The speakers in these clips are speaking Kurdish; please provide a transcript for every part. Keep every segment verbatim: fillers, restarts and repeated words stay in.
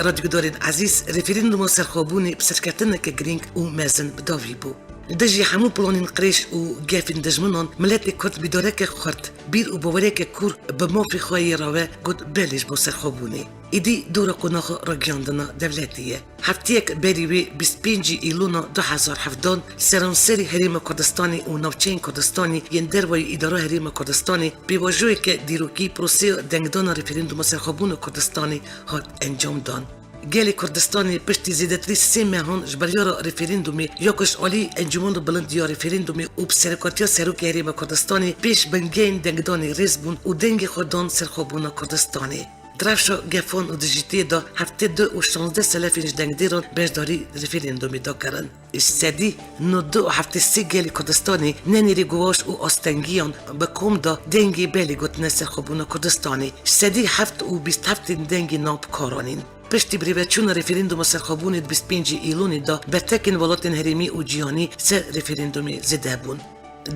Radyogudarên ezîz, referanduma serxwebûnê bi serketineke girîng û mezin bi dawî bû. Li dijî hemû planên qirêj û gefên dijminan, miletê Kurd bîdareke xurt, bîr û bawereke kûr bi mafê xwe yê rawe got belê ji bo serxwebûnê. Êdî dora qonaxa ragiyandina dewletê ye. Heftiyek berî wê, bîst pêncî Îlona du hezar hevdan, seranserî Herêma Kurdistanê û navçeyên Kurdistanê yên dervayî îdara Herêma Kurdistanê pêvajoyeke dîrokî proseya dengdana referanduma serxwebûna Kurdistanê hat encamdan. Gelê Kurdistanê piştî zêdetirî sê mehan ji biryara referandumê ya ku ji alî Encûmena Bilind ya Referandumê û bi serokatiya Serokê Herêma Kurdistanê pêş bingehên dengdanê rêz bûn û dengê xwe dan serxwebûna Kurdistanê. Di rewşa gefan û dijîtiyê de heftê du û şazdeh selefên ji dengdêran beşdarî referandumê de kirin. Ji sedî nod du û heftê sê gelê Kurdistanê ne nêrê guvaş û astengiyan bi kom de dengê belê gotine serxwebûna Kurdistanê. Ji sedî heft û bîst heftên dengê na bi kar anîn. Piştî birêveçûna referanduma serxwebûnê di bîst pêncî Îlonê de bertekên welatên herêmî û cîhanî ser referandumê zêde bûn.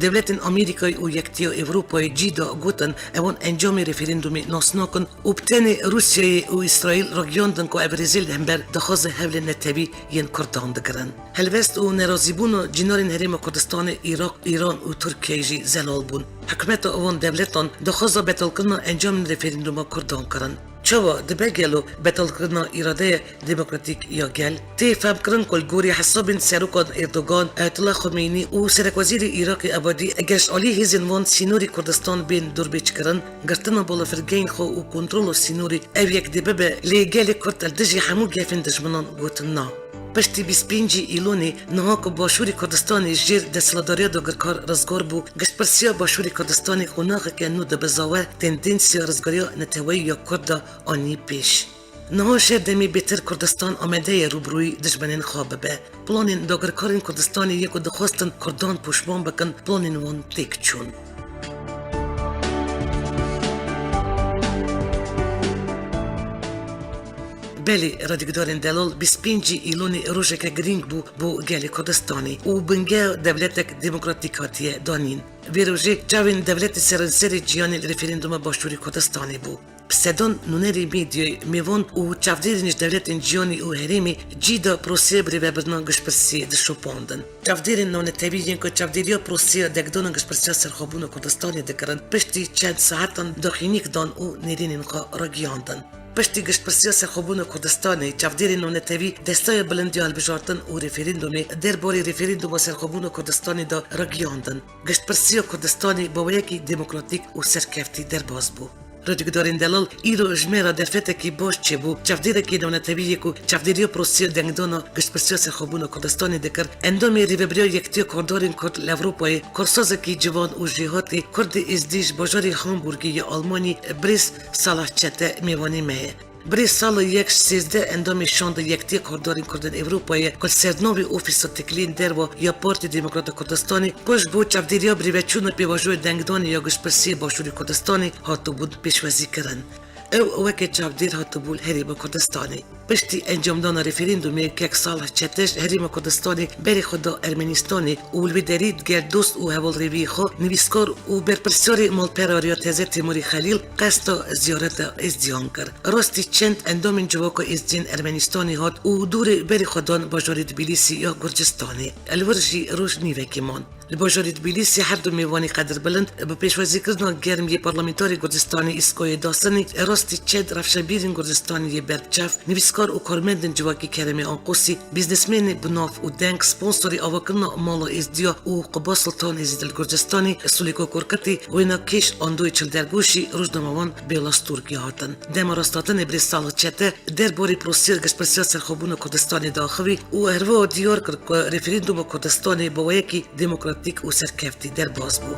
Dewletên Amerîkayê û Yektiya Ewropayê cî da gotin, ewan encamê referandumê nas nakin û bi tenê Rûsyayê û Îsraîl ragiyandin ku ev rêzê li hember daxwaza hewlên netewî yên Kurdan digirin. Helwest û nerazîbûna cînarên Herêma Kurdistanê Iraq, Îran û Tirkiyeyê jî zelal bûn. Hikûmeta ewan dewletan daxwaza betalkirina encamên referanduma Kurdan kirin. Çawa dibe gelo betalkirina îradeye demokratîk ya gel? Tê femkirin ku li gorî hesabên serokan Erdogan, Ayetullah Xomeyni û serekwezîrê Iraqê Ebadî, eger ji alî hêzên wan sînorî Kurdistan bên dûrbêçkirin, girtina balafirgehên xwe û kontrola sînorî ev yek dê bibe, lê gelê Kurd li dijî hemû gefên dijminan gotin na. Piştî bîst pêncî Îlonê niha ku Başûrê Kurdistanê jêr desthilatdariya dagirkar rizgar bû, giştpirsiya Başûrê Kurdistanê qonaxeke nû dibe zawe, tendensiya rizgariya neteweyî ya Kurd de anî pêş. Niha jêr demê bêtir Kurdistan amade ye rûbirûyî dijminên xwe bibe. Planên dagirkarên Kurdistanê yê ku dixwestin Kurdan poşman bikin, planên wan têk çûn. Belê, radyogudarên delal, bîst pêncî Îlonê rojeke girîng bû bo gelê Kurdistanê û bingeha dewletek demokratîk hatiye danîn. Vê rojê çavên dewletê seranserê cîhanê li referanduma Başûrê Kurdistanê bû. Bi sedan nûnerê medyayê, mêvan û çavdêrên ji dewletên cîhanê û herêmê cî da proseya birêvebirina giştpirsiyê dişopandin. Çavdêrên navnetewî yên ku çavdêriya proseya dengdana giştpirsiya serxwebûna Kurdistanê dikirin, piştî çend saetan daxînîk dan û nêrînên xwe ragiyandin. Piştî giştpirsiya serxwebûna Kurdistanê, çavdêrên navnetewî Desteya Bilind ya Hilbijartin û Referandumê derbarê referanduma serxwebûna Kurdistanê de ragiyandin. Giştpirsiya Kurdistanê bi weyekî demokratîk û serkeftî derbas bû. Radyogudarên delal, îro ji me re derfetekî baş çêbû. Çavdêrekî navnetewî yê ku çavdêriya proseya dengdana giştpirsiya serxwebûna Kurdistanê dikir, endamê Rêvebiriya Yektiya Kardarên Kurd li Ewropayê, karsazekî ciwan û jêhatî Kurdê Êzdî ji bajarê Hamburgê ya Almanî, birêz Salah Çete mêvanê me ye. Birêz Salah yek ji sêzdeh endamê şanda Yektiya Kardarên Kurdên Ewropayê ku li ser navê Ofîsa Têkiliyên Derve ya Partiya Demokrata Kurdistanê ku ji bo çavdêriya birêveçûna pêvajoya dengdanê ya giştpirsiyê Başûrê Kurdistanê hatibûn pêşwazîkirin. Ew weke çavdêr hatibû li Herêma Kurdistanê. Piştî encamdana referandumê, kek Salah Çete ji Herêma Kurdistanê berê xwe da Ermenîstanê û li wê derî digel dost û hevalrêviyê xwe, nivîskar û berpirsyarê malpera Rêya Teze Temûrê Xelîl qesta ziyareta Êzdiyan kir. Rastî çend endamên Civaka Êzdiyên Ermenîstanê hat û dûrê berê xwe dan bajarê Tbilîsî ya Gurcistanê. Li wir jî roj nîvekê man. Li bajarê Tbilîsî her du mêvanê qedirbilind bi pêşwazîkirina germ yê parlamenterê Gurcistanê Îskoyê Dasinî, rastî çend rewşenbîrên Gurcistanê yê berbiçav, nivîskar û karmendên civakî Keremê Anqosî, biznesmenê bi nav û deng, sponsorê avakirina mala Êzdiya û Quba Sultan Êzîdî li Gurcistanê, Sulîko Korkitî, wênakêş Andoyê Çildergoşî, rojnamevan Bêla Stûrkî hatin. Dema rasthatinê birêz Salah Çete derbarê proseya giştpirsiya serxwebûna Kurdistanê diaxivî û herwiha diyar kir ku referanduma Kurdistanê bi weyekî demokratîk û serkeftî derbas bû.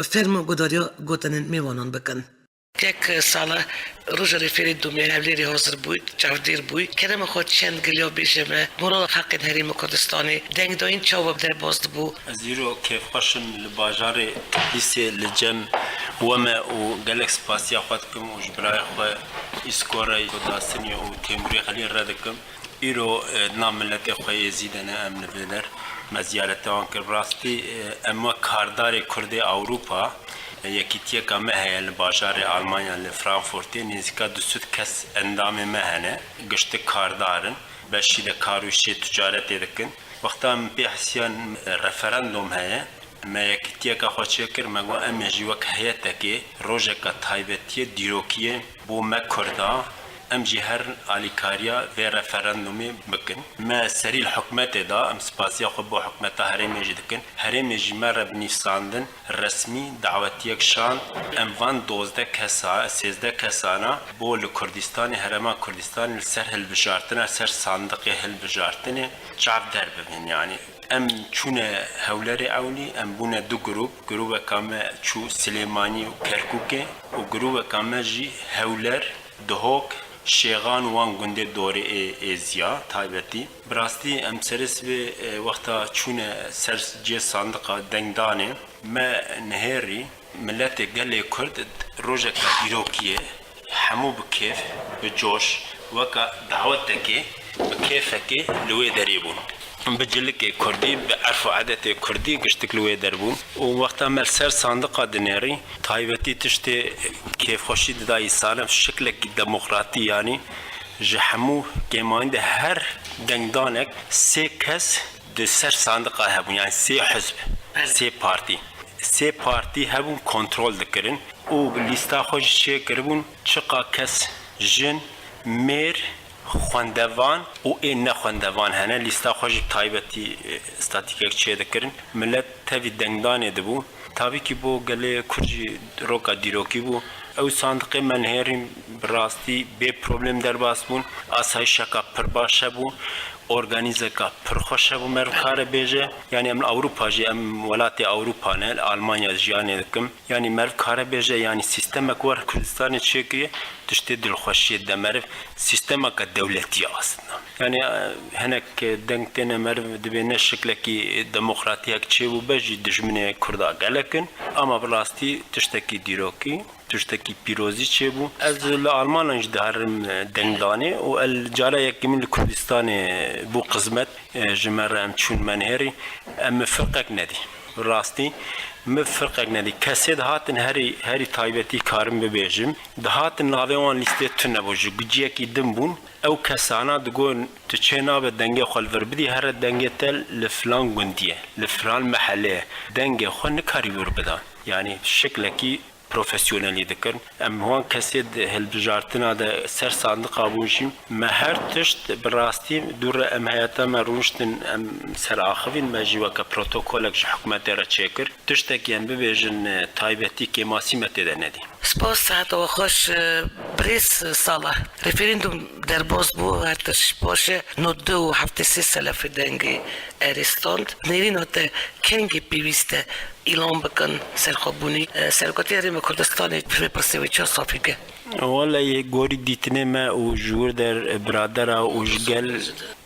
Fermo guhdariya gotinên mêvanan bikin. Kek Salah, roja referandumê Hewlêrê hazir bûyî, çavdêr bûyî. Kerema xwe çend giliya bêje me, morala xelkên Herêma Kurdistanê, dengdayîn çawa derbas dibû? Ez îro kêfxweş im li bajarê Tbilîsê li cem we me û gelek spasiya xwe dikim û ji birayê xwe Îskorey Dasinî û Têmûrê Xelîl re dikim. Îro, e, di nav miletê xwe yê Êzî de ne em li vê der me ziyareta wan kir. Bi rastî, e, em wek kardarê Kurdê Ewropa, Yekîtiyeka me heye li bajarê Almanya, li Frankfurtê, nêzîka du sed kes endamê me hene, giştik kardar in, beşî de kar û işê ticaretê dikin. Wexta em pê hesiyan referandûm heye, me yekîtiyeka xwe çêkir, me got, em ê jî wek heyetekê rojeka taybetiyê, dîrokiyê bo me Kurda, em jî her alîkariya vê referandûmê bikin. Me serî li hikûmetê da, em spasiya xwe bo hikûmeta herêmê jî dikin. Herêmê jî me re bi nivîsandin resmî dawetiyek şand. Em van dozdeh kesa, sêzdeh kesana bo li Kurdistanê, Herêma Kurdistanê li ser hilbijartina, ser sandiqê hilbijartinê çavdêr bibin. Yanî em çûne Hewlerê ewlî, em bûne du grûp. Grûbeka me çû Silêmanî û Kerkûkê û grûbeka me jî Hewler, Duhok, Şêxan û wan gundê dorê ê, êziya taybetî. Bi rastî em serê sibê, e, wexta çûne ser cihê sandiqa dengdanê, me nihêrî miletê gelê Kurd rojeka dîrokiyê, hemû bi kêf, bi coş, weka dawetekê, bi kêfekê li wê derê bûn. Bi cilikê kurdî, bi erf û edetê kurdî giştik li wê der bûn. Û wexta me li ser sandiqa dinêrî, taybetî tiştê kêfxweşî dida însana, şiklekî demokratî, yanî ji hemû kêmanî de her dengdanek sê kes di ser sandiqa hebûn, yanî sê hizb, sê partî. Sê partî hebûn, kontrol dikirin û lîsta xwe jî çêkiribûn, çiqa kes jin, mêr, xwendevan û ê nexwendevan hene. Lîsta xwe jî taybetî, e, statîkek çêdikirin. Milet tevî dengdanê dibû. Tabî kî bo gelê Kurd jî roka dîrokî bû. Ew sandiqê me nihêrîn, bi rastî bê problem derbas bûn. Asayîşeka pir baş hebû. Organîzeka pir xweş hebû, meriv kare bêje. Yanî em li Ewropa jî, em welatê Ewropa ne, li Almanya jiyanê dikim. Yanî meriv kare bêje, yanî sîstemek wer Kurdistanê çêkiriye, tiştê dilxweşiyê de meriv, sîstemeke dewletî ye aslında. Yanî, e, hinek deng têne meriv, dibê ne şiklekî demokratiyek çêbûbe jî dijminê Kurda gelek in. Ama bi rastî tiştekî dîrokî, tiştekî pîrozî çêbû. Ez li Almanan jî diherim, e, dengdanê û el cara yekemîn li Kurdistanê bû xizmet, e, ji me re em çûn menhêrî. Em min firqek nedî. Rastî, min firqek nedî. Kesê dihatin herî, herî taybetî karim bibêjim. Dihatin navê wan lîstê tune bû, ji ciyekî din bûn. Ew kesana digot, tu çê nabe dengê xwe li vir bidî, here dengê te li filan gundî ye, li filan mehelê ye. Dengê xwe nikarî wir bida. Yanî şiklekî profesyonelî dikirin. Em wan kesê di hilbijartina de ser sandiqa bûn jî, me her tişt bi rastî dû re em heyeta me rûniştin, em ser axivîn, me jî weke protokolek ji hikûmetê re çêkir. Tiştekî em bibêjin, e, taybetî kêmasî me tê de nedî. Spas, seheta we xweş, e, birêz Sala. Referandûm derbas bû, her tişt baş e. Nod du û heftê sê selefê dengê erê stand. Nêrîna te kengê pêwîst e îlan bikin serxwebûnê? E, Serokatiya Herêma Kurdistanê vê pirsê wê çawa safî ke? Wele yê gorî dîtinê me û ji wir der biradera û ji gel,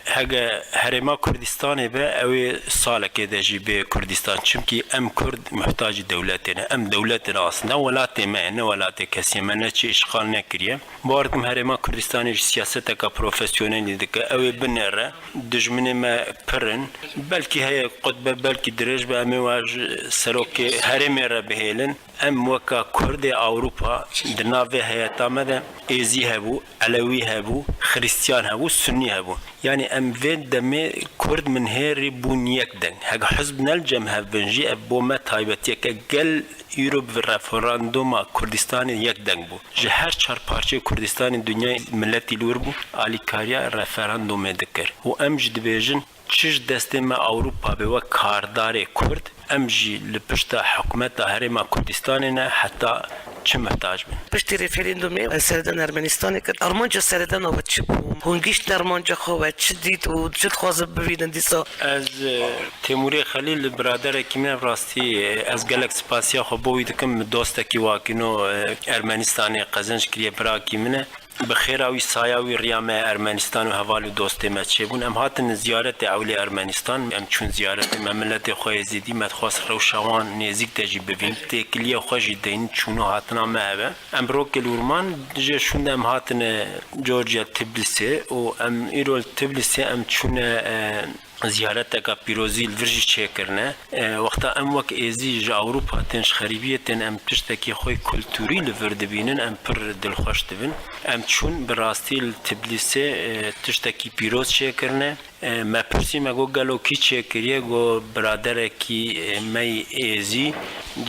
hege Herêma Kurdistanê be, ew ê salekê de jî bê Kurdistan. Çimkî em Kurd muhtacî dewletê ne. Em dewletê ne aslında, welatê me ye, ne welatê kesî ye. Me neçe îşxal nekiriye. Bawer dikim Herêma Kurdistanê jî siyaseteka profesyonelî dike. Ew ê binêre. Dijminê me pir in. Belkî heye qut be, belkî dirêj be, em ê wa ji serokê herêmê re bihêlin. Em weka Kurdê Ewropa di nav vê heyeta me de êzî hebû, elewî hebû, xiristiyan hebû, sunnî hebû. Yanî em vê demê Kurd min hêrî bûn yek deng. Heke hizb ne li cem hev bin jî, ev bo me taybetiyeke gel îro bi referandûma Kurdistanê yek deng bû. Ji her çar parçeyê Kurdistanê dinyayê miletî li wir bû, alîkariya referandûmê dikir. Û em jî dibêjin, çi ji destê me Ewropa be wek kardarê Kurd, em jî li pişta hikûmeta Herêma Kurdistanê ne heta çi mihtac bin. Piştî referandûmê sereden Ermenistanê kir. Armanca seredana we çi bû? Hûn gihîştin armanca xwe, we çi dît û çi dixwazin bibînin dîsa? Ez, e, Têmûrê Xelîl, biraderekî min e, rastî, e, ez gelek spasiya xwe bo wî dikim. Min dostekî wakîno, e, Ermenistanê qezenc kiriye, birakî min e. Bi xêra wî, saya wî riya me Ermenistan û heval û dostê me çêbûn. Em hatin ziyaretê ewlê Ermenistan, em çûn ziyaretê me, miletê xwe Êzîdî, me dixwest rewşa wan nêzîk de jî bibîn. Têkiliyê xwe jî deyn çûn û hatina me hebe. Em bi rokê li wir man, dijê şûnde em hatine Georgia, Tbilisi û em îro li Tbilisi em çûne, e, ziyareteka pîrozî li vir jî çêkirine. E, wexta em wek êzî ji Ewropa tên, ji xerîbiyê tên, em tiştekî xwe kulturî li vir dibînin, em pir dilxweş dibin. Em çûn bi rastî li Tiblîsê, e, tiştekî pîroz çêkirine. E, me pirsî, me got, gelo kî çêkiriye? Got, biraderekî, e, me yî êzî.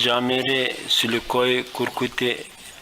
Camêrê Silikoyê Kurkutê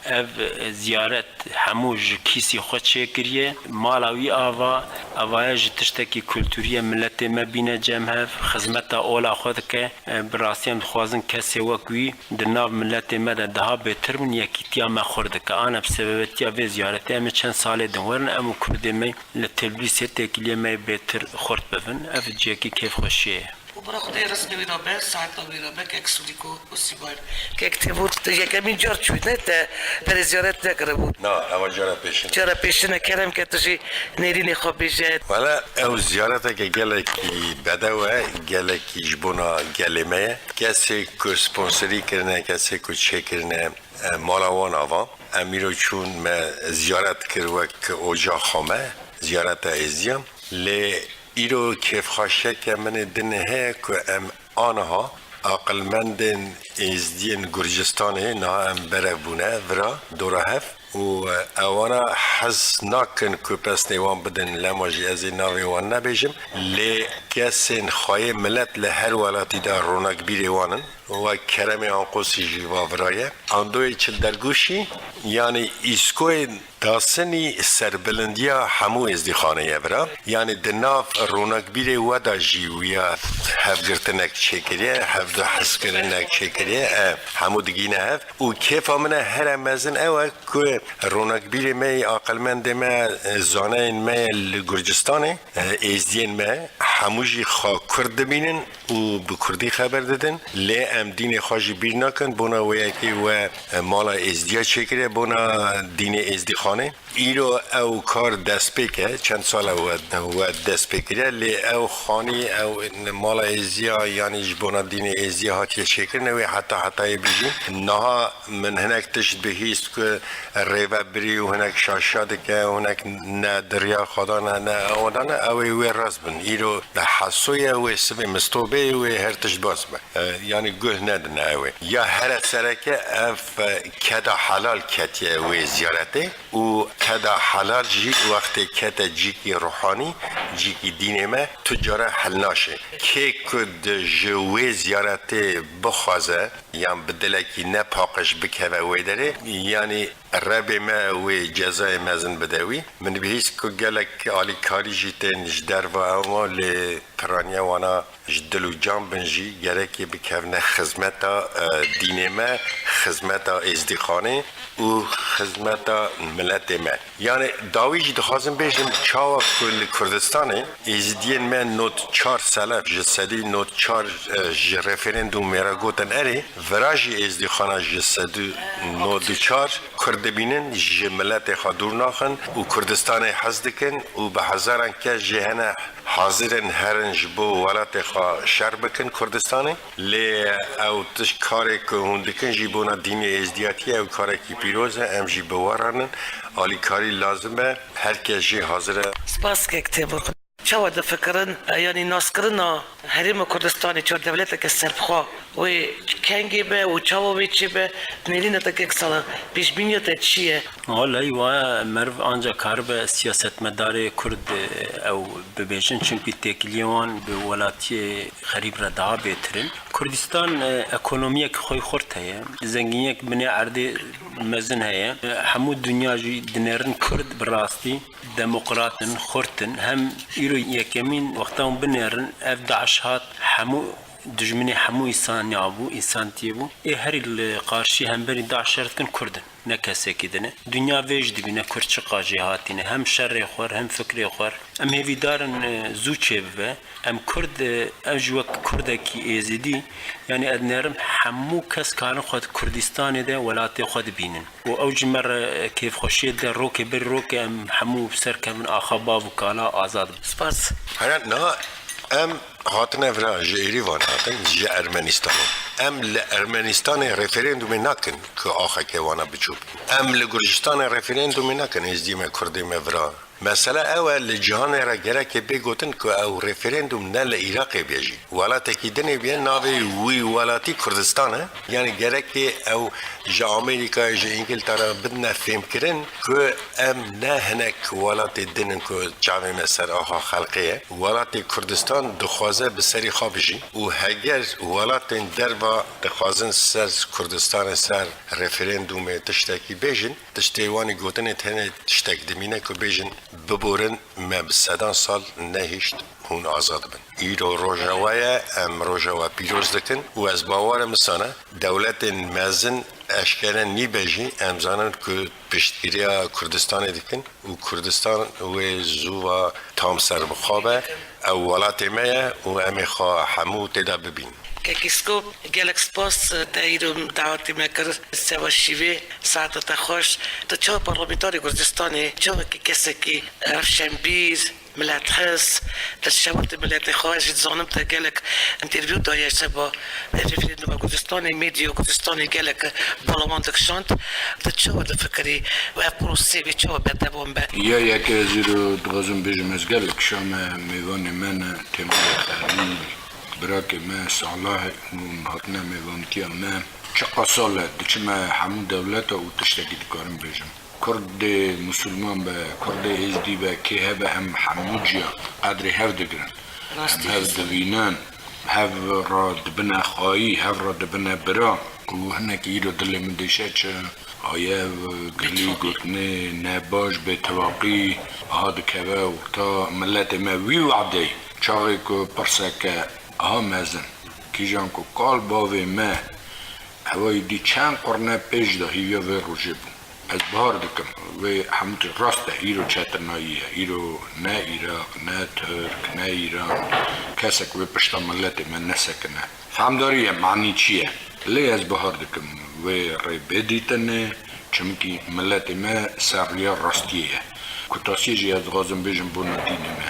ev, e, ziyaret hemû ji kîsî xwe çêkiriye. Mala wî ava, ava ye ji tiştekî kulturî ye, miletê me bîne cem hev, xizmeta ola xwe dike. E, bi rastî em dixwazin kesê wek wî di nav miletê me de daha bêtir bin, yekîtiya me xurt dike. Ana bi sebebetiya vê ziyaretê em ê çend salê din werin, em û kurdê me li Tilbîsê têkiliyê me yê bêtir xurt bibin. Ev cihekî kêfxweşiyê ye. û bira Xwedê rizqê wî re be, saeta wî re be, kek Sûdîko û Sîbayr. Kek Têvût, tu yekemîn car çûyî, ne? Te berê ziyaret nekiribû. Na, eva cara pêşin e. Cara pêşin e, kerem ke tu jî nêrînê xwe bêje. Wele, ew ziyareteke gelekî bedew e, gelekî ji bona gelê me ye. Kesê ku sponsorî kirine, kesê ku çêkirine, e, mala wan ava. Em îro çûn, me ziyaret kir wek ocaxa me, ziyareta êziyan. Lê îro kêfxweşiyeke min ê din heye ku em aniha aqilmendên êzdiyên Gurcistanê niha em berev bûne vira dora hev û ewana hez nakin ku pesnê wan bidin, lema jî ez ê navê wan nebêjim, lê kesên xweyê milet li her welatî de ronakbîrê wan in. Wek keremê Anqosî jî va vira ye. Andoyê Çildergûşî, yanî îskoyên Dasinî serbilindiya hemû êzdîxanê ye vira. Yanî di nav ronakbîrê we de jî wiya hevgirtinek çêkiriye, hevdihezkirinek çêkiriye. E, hemû digîne hev. Û kêfa min e here mezin ew e ku ronakbîrê me yê aqilmendê me, e, zaneyên me li Gurcistanê, e, êzdiyên me, hemû jî xwe kurd dibînin û bi kurdî xeber didin, lê em dînê xwe jî bîr nakin. Bona wê yekê we, e, mala êzdiya çêkiriye, bona dînê êzdîxanê. Îro ew kar destpêk e, çend sal e we, we dest pê kiriye, lê ew xanî, ew mala êzdiya, yanî ji bona dînê êzdiya hatiye çêkirin, ew ê heta hetayê bijî. Niha min hinek tişt bihîst ku rêvebirî û hinek şaşa dike û hinek ne di riya xwe de ne, ne ew de ne, ew ê wê rast bin. Îro Heso ye, wê sibê mistobê wê her tişt bas be. E, yanî guh nedine ew ê. Ya here sereke ev, e, keda helal ketiye wê ziyaretê û keda helal jî wextê kete cîkî ruhanî, cîkî dînê me, tu cara hilnaşê. Kê ku di ji wê ziyaretê bixwaze, yan bi dilekî ne paqij bikeve wê derê, yanî Rebê me wê cezayê mezin bide wî. Min bihîst ku gelek alîkarî jî tên ji derve ew ma, lê piraniya wana ji dil û can bin jî gerekê bikevine xizmeta, e, dînê me, xizmeta êzdîxanê û xizmeta miletê me. Yanî dawî jî dixwazim bêjim, çawa ku li Kurdistanê Êzidiyên me nod çar selef ji sedî nod çar, e, ji referandûmê re gotin erê, vira jî êzdîxana ji sedî nod û çar Kurd dibînin, ji miletê xwe dûr naxin û Kurdistanê hez dikin û bi hezaran kes jê hene hazir in herin ji bo welatê xwe şer bikin Kurdistanê. Lê ew tişt karê ku hûn dikin jî bona dînê êzdiyatiyê ew karekî pîroz e, em jî bi we re nin. Alîkarî lazim e, her kes jî hazir e. Spas kek Têmur. Çawa difikirin, e, yanî naskirina Herêma Kurdistanê çar dewleteke serbixwe wê kengê be û çawa wê çêbe, nêrîna te kek Sala, pêşbîniya te çi ye? Wellahî, wa meriv ancak karibe siyasetmedarê Kurd, e, ew bibêjin, çimkî têkiliyên wan bi welatiyê xerîb re daha bêtir in. Kurdistan, e, ekonomiyek xweyxurt heye, zengîniyek binê erdê mezin heye. E, hemû dinya jî dinêrin Kurd bi rastî demokrat in, xurt in. Hem îro yekemîn wexta hûn binêrin, ev DAIŞ hat, hemû dijminê hemû îsaniya bû, îsantiyê bû. Ê herî li qarşî hemberî DAIŞ şer dikin Kurd in, ne kesekî din e. Dinya vê jî dibîne Kurd çiqa jêhatî ne, hem şerê xwe, hem fikrê xwe. Em hêvîdar in, e, zû çêbibe. Em Kurd, e, ev jî wek Kurdekî Êzidî, yanî ez dinêrim hemû kes karin xwe di Kurdistanê de welatê xwe dibînin. Û ew jî me re kêfxweşiyê de rokê berî rokê em hemû bi ser kevin axa bav û kala azad bin. Spas. Haya niha em hatine vira ji Êrîvanê hatin, ji Ermenistanê. Em li Ermenistanê referandumê nakin ku axeke wana biçûk. Em li Gurcistanê referandumê nakin, êzdiyê me, kurdê me vira. Mesele ew e, li cîhanê re gerek e bê gotin ku ew referandûm ne li Iraqê bê jî. Welatekî din ê bê, navê wî welatî Kurdistan e. Yanî gerek e ew ji Amerîkayê, ji Îngiltere bidine fêmkirin ku em ne hinek welatê din in ku çavê me ser axa xelkê ye. Welatê Kurdistan dixwaze bi serê xwe bijî û heger welatên derva dixwazin ser Kurdistanê, ser referandûmê tiştekî bêjin, tiştê wan ê gotinê tenê tiştek dimîne ku bêjin, biborin, me bi sedan sal nehişt, hûn azad bin. Îro roja we ye, em roja we pîroz dikin û ez bawer im wisa ne, dewletên mezin eşkere nîbe jî, em zanin ku piştgiriya Kurdistanê dikin û Kurdistan wê zû ve tam serbixwe be. Ew welatê me ye û em ê xwe hemû tê de bibînin. Kekî Skop, gelek spas, te îro dawetê me kir. Seba şîvê, saeta te xweş. Tu çawa parlamenterê Kurdistanê, çawa ki kesekî rewşenbîr, milethes, tu şewitî miletê xwe, ez jî dizanim te gelek întêrvîw daye seba referanduma Kurdistanê, medya Kurdistanê gelek bala wan dikişand. Tu çawa difikirî ev prosesê wê çawa berdewam be? Ya yekê ez îro dixwazim bêjim, ez gelek şa me mêvanê me ne, Têmurê Xelîl, birakê me Salahê û hatine mêvantiya me. Çiqas sal e diçime hemû dewleta û tiştekî dikarim bêjim. Kurdê Musulman be, Kurdê Êzdî be, kê hebe em hemû ciya qedrê hev digirin. Em hev divînin, hev re dibine xayî, hev re dibine bira. Û hinek îro dilê min dêşe çi? Ayev gilî gotinê nebaş, bêtewaqî aha dikeve orta miletê me. Wî wehdeyê çaxê ku pirseke aha mezin, kîjan ku kal bavê me, ewa êdî çend qurne pêş de hîviya vê rojê bû. Ez bahar dikim, wê hemû tişt rast e, îro çetinayî ye, îro ne Iraq, ne Tirk, ne Îran, kesek wê pişta miletê me nesekine. Fehmdarî ye, manî çi ye? Lê ez bahar dikim, wê rê bê dîtinê, çimkî miletê me ser rêya rastiyê ye. Kutasiyê jî ez dixwazim bêjim bona dînê me.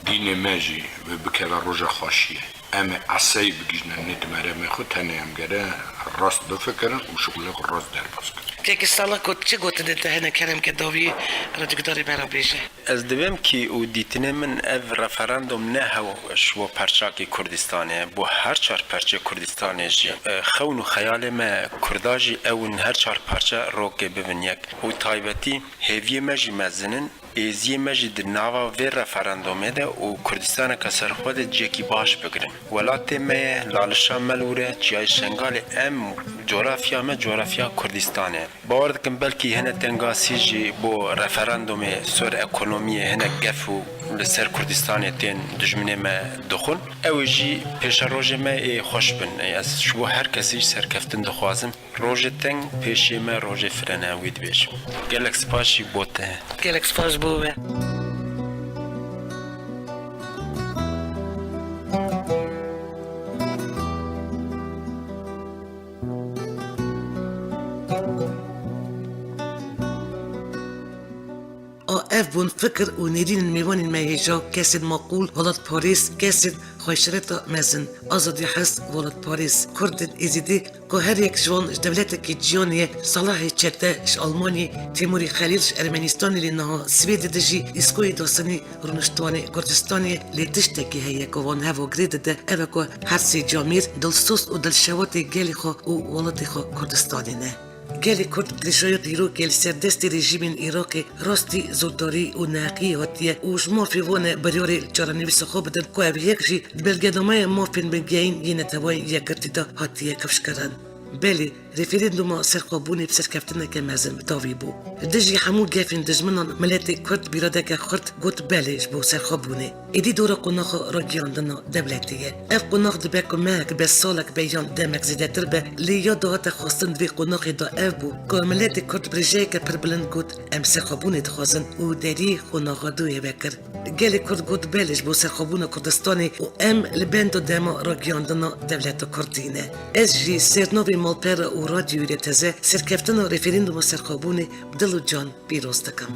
Dînê me jî wê bikeve roja xweşiyê. Em ê eseyî bigihîjine nêt meremê xwe, tenê em gere rast bifikirin û şixulê xwe rast derbas kirin. Kekî Salah, got, çi gotinê te hene, kerem ke dawiyê radyogudarê me re bêje. Ez dibêm kî û dîtinê min ev referandum ne hew ji bo perçakî Kurdistanê, bo her çar perçê Kurdistanê jî. E, xewn û xeyalê me Kurda jî ew in her çar parçe rokê bibin yek. Û taybetî hêviyê me jî mezin in, êziyê me jî di nava vê referandumê de û Kurdistaneke serxwe de cihekî baş bigirin. Welatê me ye, Lalişa me li wir e, Çiyayê Şengalê, em coğrafya me coğrafya Kurdistanê. Bawer dikim belkî hene tengasî jî bo referandumê ser ekonomiyê hinek gef û li ser Kurdistanê tên dijminê me dixwin. Ew ê jî pêşerojê me ê xweş bin. Ez ji bo her kesî jî serkeftin dixwazim. Rojê teng pêşiyê me rojê firene, wî dibêjim. Gelek spas jî bo te. Gelek spas bo we. A ev bûn fikir û nêrînên mêvanên me hêja, kesên maqûl, welatparêz, kesên xweşireta mezin, azadîhez, welatparêz, Kurdên Êzidî, ku her yek ji wan ji dewletekî ciyanê ye, Salahê Çete ji Almanyê, Têmûrî Xelîl ji Ermenîstanê lê niha Swêdê dijî, Îskoyê Dasinî rûniştvanê Kurdistanê ye, lê tiştekî heye ku wan hev û girê dide, ev e ku her sê camêr dilsoz û dilşewatê gelê xwe û welatê xwe Kurdistanê ne. Gelê Kurd di rêjeya dîrokê li ser destê rejîmên Iraqê rastî zordarî û neheqiyê hatiye û ji mafê wan e biryarê li çarenivîsa xwe bidin ku ev yek jî di belgenameya mafên bingehîn yê Neteweyên Yekgirtî de hatiye kifşkirin. Belê, referanduma serxwebûnê bi serkeftineke mezin bi dawî bû. Dijî hemû gefên dijminan miletê Kurd bîradeke xurt got belê ji bo serxwebûnê. Êdî dora qonaxa ragihiyandina dewletê ye. Ev qonax dibe ku mehek be, salek be yan demek zêdetir be, lê ya dahate xwestin di vê qonaxê de ev bû ku miletê Kurd bi rêjeyeke pir bilind got, em serxwebûnê dixwazin û deriyê qonaxa dûyê vekir. Gelê Kurd got belê ji bo serxwebûna Kurdistanê û em li benda dema ragihiyandina dewleta Kurdî ne. Ez jî ser navê malpera û radyoyê teze serkeftina referanduma serxwebûnê bi dil û can pîroz dikim.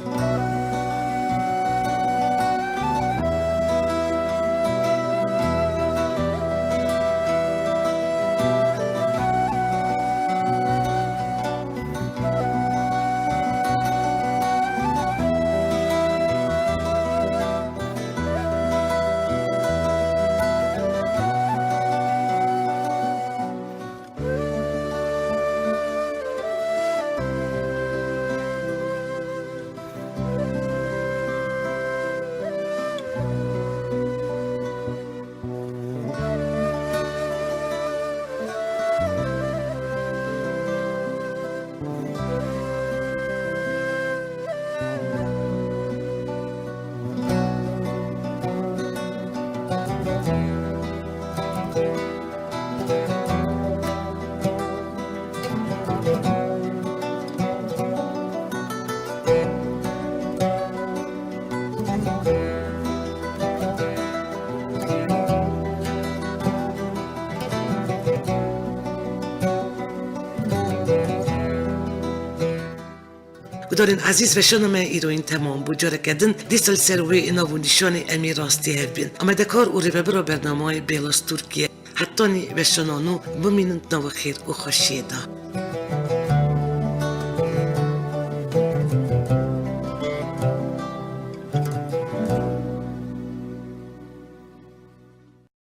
Guhdarên ezîz, weşana me îroyîn temam bû. Careke din dîsa li ser wê nav û nîşanê em ê rastî hev bên. Amadekar û rêvebira bernameyê Bêlas Tirkiye. Hetanî weşana nû bimînin di nava xêr û xweşiyê de.